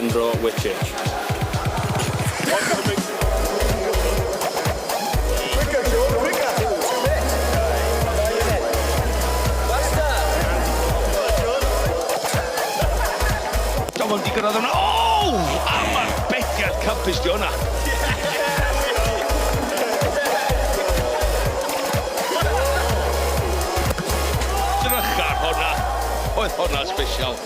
Penfro, Whitchurch. Tom ond di gyrraedd yna. O! A mae'r bediad campus di hwnna. Drych ar hwnna. Oedd hwnna special.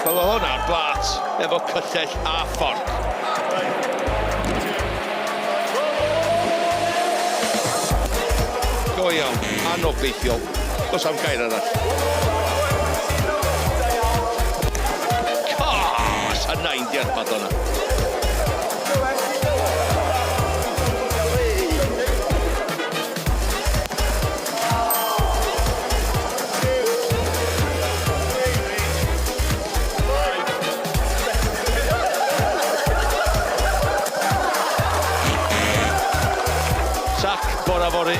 Wel, mae hwnna'n blat efo cyllell a fforc. Go iawn, anobeithiol. Does am gair arall. Cos, a nain di arbad o'na. Sac, bora fory.